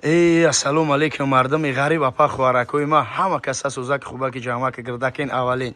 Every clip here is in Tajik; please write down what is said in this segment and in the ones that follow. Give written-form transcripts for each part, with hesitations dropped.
Э, ассалому алейкум, мардуми ғариб, апа, хоҳаракои ма, ҳама кас асозаки, хубаки, ҷамъаки, гирдакин. Аввале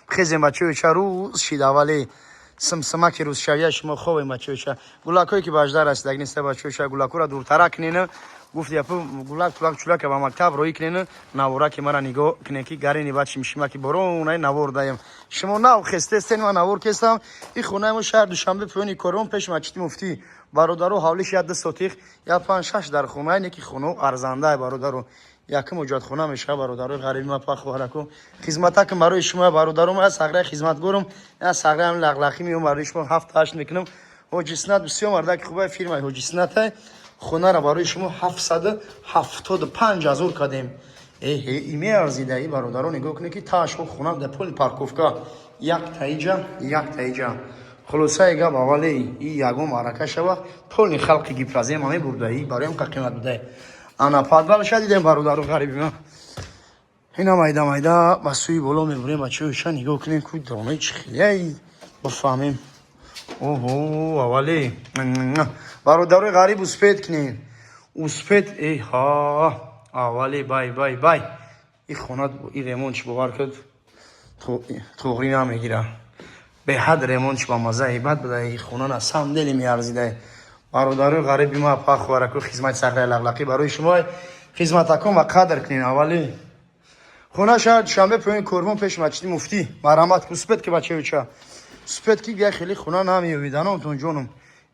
хезем, бачаёча, рӯз шид. Аввале симсимаки рӯзшавия, шумо хобем, бачаёча. Гулакое ки ба 18 расидаг неста, бачаёча, гулакура дуртара кунен. Гуфт япу гулак, тулак, чулака ба мактаб роӣ кунен. Навораки мара нигоҳ кунен, ки гарини баъд шимшимаки боронай навор даем. Шумо нав хестестен, ман навор кестам. И хонаи мо шаҳр Душанбе, поёни Корвон, пеш мачити Муфтӣ, бародаро. Ҳавлиш як ду сотих, як панҷ шаш дар хонае не, ки хонао арзандае, бародаро. Якум ҳуҷҷатхона мешава, бародарои ғариби ма, па, хоҳарако. Хизматакам барои шумо, бародаро. Ма сағраи хизматгорум, я сағраам лағлақӣ меём, барои шумо ҳафт ҳашт мекунам. Ҳоҷиснат бисёр мардаки хубай, фирмаи Ҳоҷиснатай. Хонара барои шумо 775 000 кардем. Эҳе, и меарзида и, бародаро. Нигоҳ кунед, ки таашҳо хона дар поли парковка, як таиҷа, як таиҷа. Хулосаи гап, аввале и ягон маърака шава, полни халқи гипрозема мебурда, и бароям ка қимат буда. Ана подвалша дидем, бародару ғариби ма. Ина майда майда ба сӯи боло мебурем, бачаёша. Нигоҳ кунем, ку донаи чӣ хелияй, бифаҳмем. Оҳо, аввале, бародарои ғариб, успеть кунем, успеть. Эҳа, аввале, бай, бай, бай, и хона, и ремонт чи, бовар куд, туғрӣ намегира. Беҳад ремонт ба маззаи бад буда. И хона на самом деле меарзида, бародарои ғариби ма, апа, хоҳараку. Хизмати сахраи лағлақӣ барои шумо, хизматакон ва қадр кунем. Аввали хона шаҳр Душанбе, поёни Корвон, пеш мачиди Муфтӣ. Марҳамат, успеть ки, бачаюча, успеть ки, я хеле хона намеёбид. Аномтон ҷонум.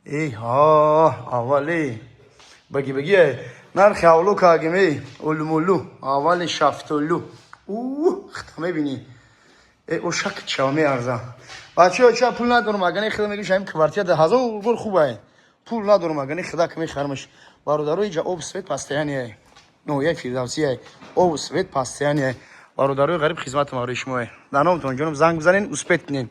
Эҳа, аввале, баги, баги, нархи авлу кагиме, улмулу, аввали шафтолу у хта мебинӣ. Э, ошак чава меарза, бачаё. Ча пул надорам, агани хида мегӯш, ҳамин квартира да ҳазор бор хубае. Пул надорам, агани хида мехармаш, бародаро. Иҷа об, свет постоянный, ноҳияи Фирдавсия, об, свет постоянный, бародарои ғариб. Хизматам барои шумо. Дар номтон ҷонам, занг бизанен, успеть кунен.